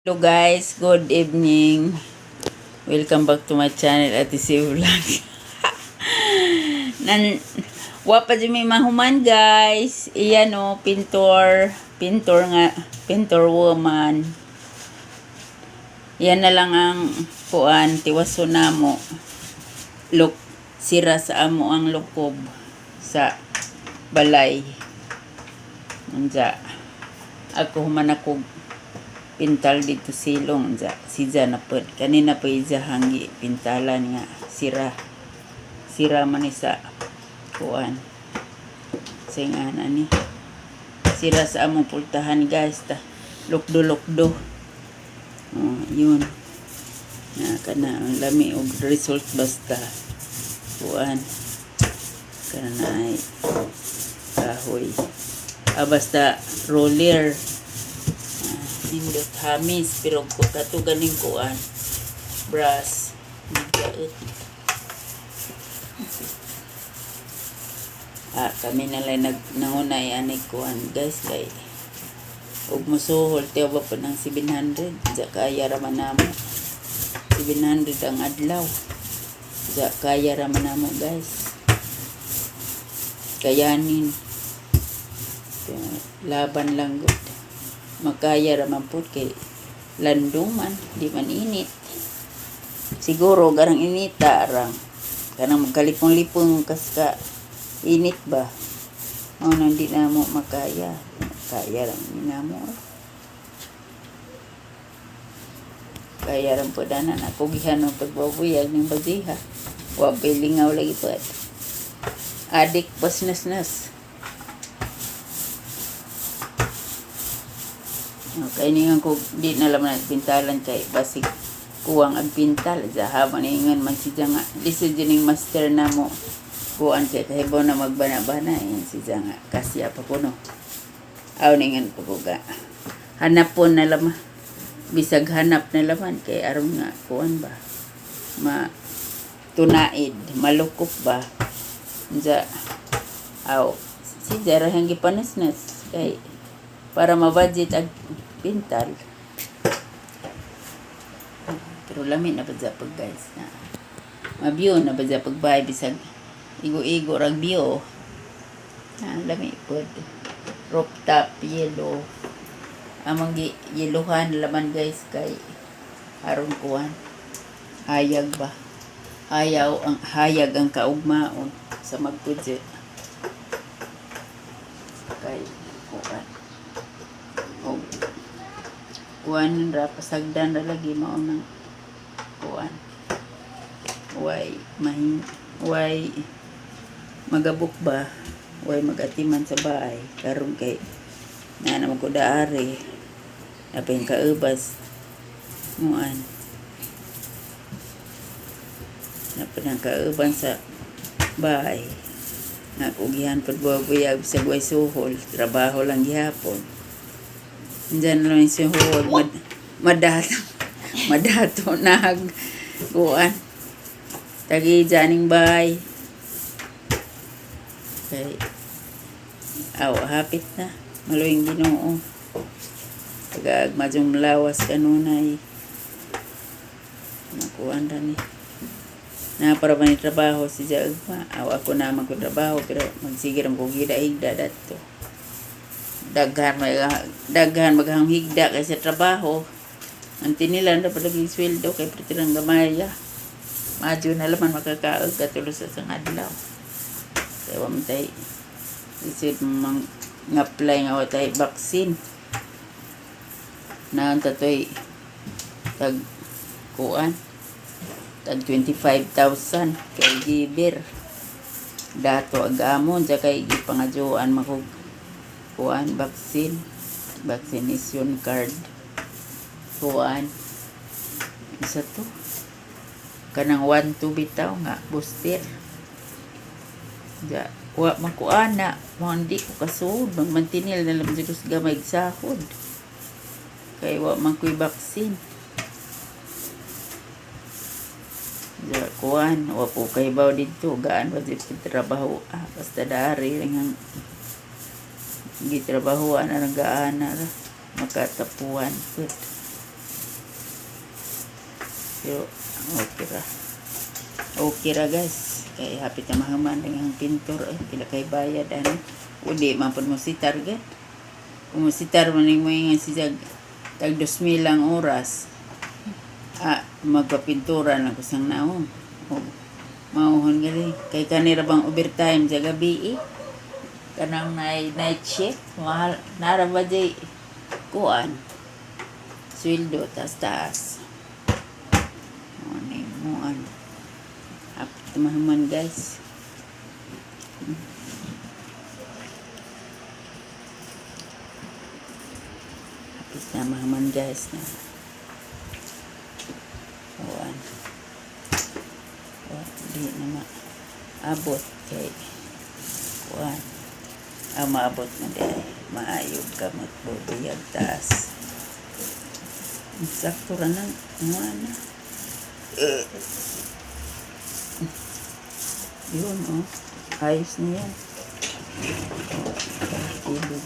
Hello guys, good evening. Welcome back to my channel, Ate C Vlog. Nan wa pa jud may mahuman, guys. Iyan oh, pintor, pintor nga, pintor woman. Yan na lang ang kuan, tiwaso namo. Look, sira sa amo ang lukob sa balay. Unja. Ako human ako pintal dito silong, unja siya na pod kanina pa iya hanggi pintalan nga sira sira man ni sa kuan sa nga ni sira sa among pultahan, guys, ta lukdo lukdo. Oh, yun na kana ang lami og result, basta kuan kana na ay kahoy, ah, basta roller. Ah, nindot hamis, pero kato ganing kuan brush gigaot. Ah, kami na lang nag nangunay ani kuan, guys, kay ug musuhol tiyaw ba pa ng 700. Diya kaya ra man namo 700 ang adlaw. Diya kaya ra man namo, guys, kayanin. Kaya, laban lang gud, makaya ra man pud kay landong man, di man init. Siguro garang inita rang kanang magkalipong-lipong kas ka init ba mao nang di na mo makaya. Kaya lang ni namo eh. Kaya ran po dana na kugihan ng pagbabuyag ng baziha. Wa pa'y lingaw lagi po. Adik pas nas-nas. Okay, ningan ko di na lang na pintalan kay basig kuwang ang pintal. Zaha man ingan man si nga. Lisod yun yung master na mo. Kuan kay kahibaw na magbana-bana. Yan si nga. Kasya pa kuno. Aw ningan po ko ga. Hanap po na laman. Bisag hanap na laman kay aron nga kuan ba. Ma tunaid, malukop ba. Unsa aw si Jara hang gipanas-nas kay para ma-budget ang pintal. Pero lami na ba pag, guys, na mabiyo na ba pagbay bisag igo-igo rag biyo. Ah, lami pod. Rooftop yellow. Among gi yelohan laman, guys, kay aron kuan. Hayag ba? Hayaw ang hayag ang kaugmaon sa magpudyo. Kay kuan. Og kuan ra, pasagdan ra lagi mao nang kuan. Way mahin way magabok ba, way magatiman sa bahay karon kay na naman ko daari napay kaubas muan napay ang kauban sa bahay nga kugihan pud buyag sa buhay suhol, trabaho lang gihapon. Diyan lang yung suhol madato madato nag kuan tagi janing bahay kay aw hapit na maluwing Ginoo. Tagag madyong lawas kanunay nakuan ra ni na para ba ni trabaho si Jaugma. Aw ako na man ko trabaho, pero magsige ra ko higda higda dato. Daghan may daghan maghang higda kay sa trabaho. Ang tinilan ra palagi sweldo kay pretirang gamaya. Madyo na laman makakaog katulo sa isang adlaw. Kaya wa man tay isip mang nga-apply nga wa tay vaccine. Na tatoy tag kuan tag 25,000 kay giver dato agamon sa kay gipangadyoan makog kuan vaccine, vaccination card, kuan isa to kanang 1 2 bitaw nga booster. Ja wa man ko ana mo, hindi ko kasuod magmantinil na lang jud ko gamay sahod kay wa man ko'y vaccine. Ja kuan wa po kay baw didto gaan ba jud trabaho, ah, basta dari lang ang gitrabahoan na gaan na ra makatapuan pud. Pero okay ra. Okay ra, guys. Kay hapit na mahuman ang pintor ay pila kay bayad ano. Uli man pud mo si target. Kung mo sitar man ning mo nga si jag tag 2,000 ang oras. Ah, magpapintura lang ko sang naong. O, mauhon gali. Kay kanira bang overtime sa gabi eh. Kanang night shift, mahal nara ba jay kuan. Sweldo taas taas. Ano mo ano. Hapit mahuman, guys. Hapit na mahuman, guys, na. Kuan. O, di na maabot kay kuan. Ah, maabot na di ay. Maayog kamot bubuyag taas. Sakto ra nang na. Eh. Yun, oh. Ayos na yan. Oh, tulog.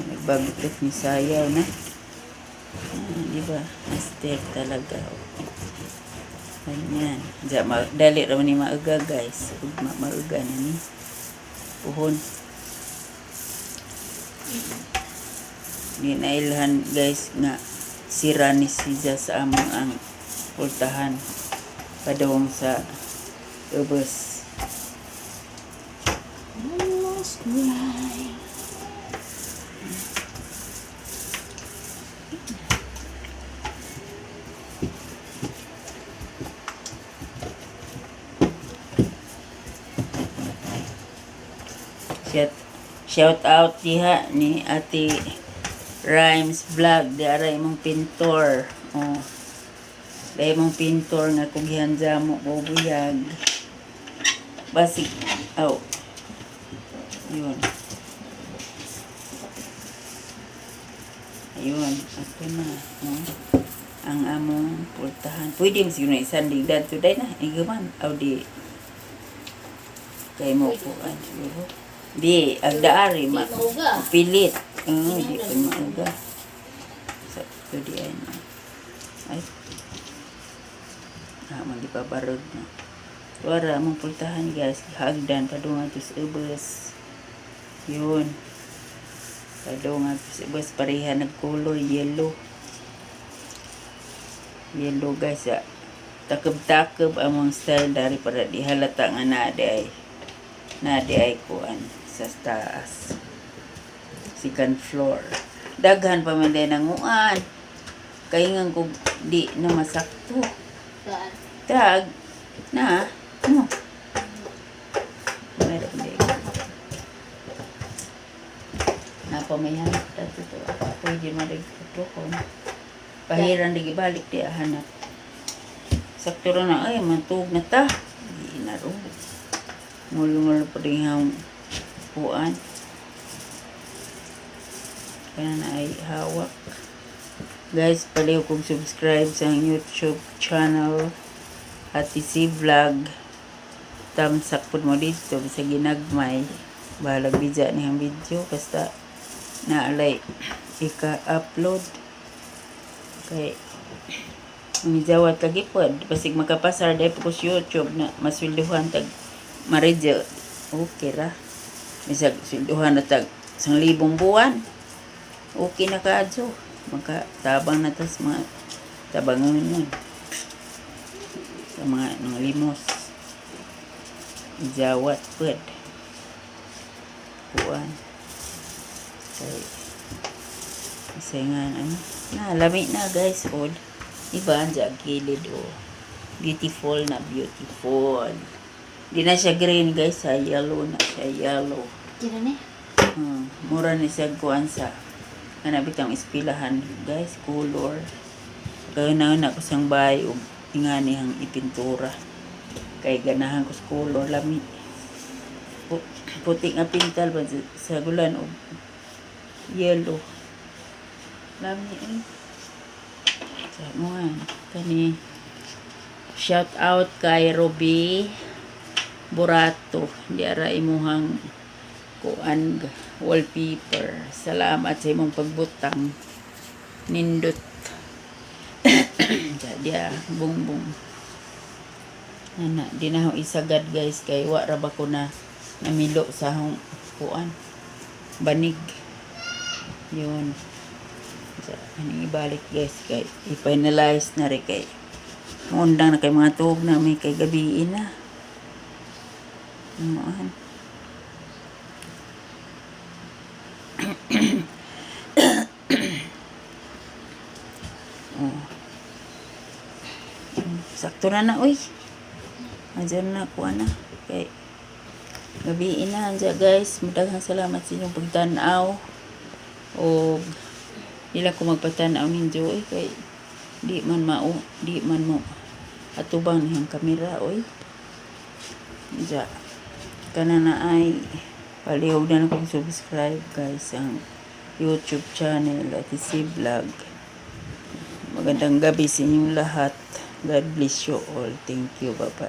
Nagbagutot ni Sayaw na. Ah, di ba? Master talaga. Oh. Ganyan. Diya, dali raw ni mauga, guys. Ugma mauga na ni. Puhon. Di nailhan, guys, nga sira ni siya sa among ang pultahan padung sa ubos. Almost right. Shout out diha ni Ate Rhymes Vlog di ara imong pintor. Oh. Dahil imong pintor nga kung gihandya mo ko buyag. Basig aw. Yun. Ayun, ato na. Oh. Ang among pultahan. Pwede mo siguro isandig dadto day na. Iguman. Aw di. Kay mo po siguro. Di, agdaari ma. Di mauga. Pilit. Oo, di pa mauga. Sa ito di ay na. Ay. Ah, man di pa barog na. Wara, among pultahan, guys. Hagdan, padung ato sa ubos. Yun. Padung ato sa ubos. Pareha nagkulor, yellow. Yellow, guys. Ah. Takab-takab among style dari para di halata nga na di ay na di ay kuan sa taas. Second floor. Daghan pa man din ang uan. Kay nga kung di na masakto. Saan? Tag na no. Meron di. Napamayan tato to. Pwede marig tukon. Pahiran di gibalik di hanap. Sakto ra na ay matug na ta. Di na ro. Ngul-ngul pa rin ang kuan. Kaya na ay hawak. Guys, paliw kong subscribe sa YouTube channel Ate C Vlog. Thumbs up po mo dito sa ginagmay. Bahalag bidya niyang video basta naalay ika-upload. Kay Mijawat lagi po. Basig makapasar dahil po ko sa YouTube na masweldohan tag maridyo. Okay ra. Bisag sweldohan na tag 1,000 buwan. Okay na kaadyo. Makatabang na tas mga tabangan nun. Sa mga limos. Ijawat pud. Kuan. Kay isa nga ano. Na lami na, guys. Od. Iba ang gilid, oh. Beautiful na beautiful. Di na siya green, guys, ha. Yellow na siya, yellow. Di na ni. Mura ni siya kuan sa kana bitang ispilahan, guys, color. Kaya na ko siyang bahay ug ingani ang ipintura. Kay ganahan ko sa color lami. Puti nga pintal ba sa gulan og yellow. Lami eh. Sa mo nga, kani shout out kay Ruby Burato. Di ara imuhang kuan wallpaper. Salamat sa imong pagbutang. Nindot. Diya, diya, bongbong. Ana, di na ako isagad, guys, kay wa ra ba ko na namilo sa akong kuan. Banig. Yun. Sa aning ibalik, guys, kay i-finalize na rin kay undang na kay mga tuog na may kay gabi na. Amuan. Oh. Sakto na na, uy. Andiyan na, kuha na. Kay, gabi na, andiyan, guys. Madaghang salamat sa inyong pagtanaw. O, di lang ko magpatanaw ninyo, eh. Kay, di man mao, di man mo. Atubang niyang kamera, oy. Diya. Kana na ay, palihog na lang kong subscribe, guys, ang YouTube channel at si Vlog. Magandang gabi sa inyong lahat. God bless you all. Thank you. Bye-bye.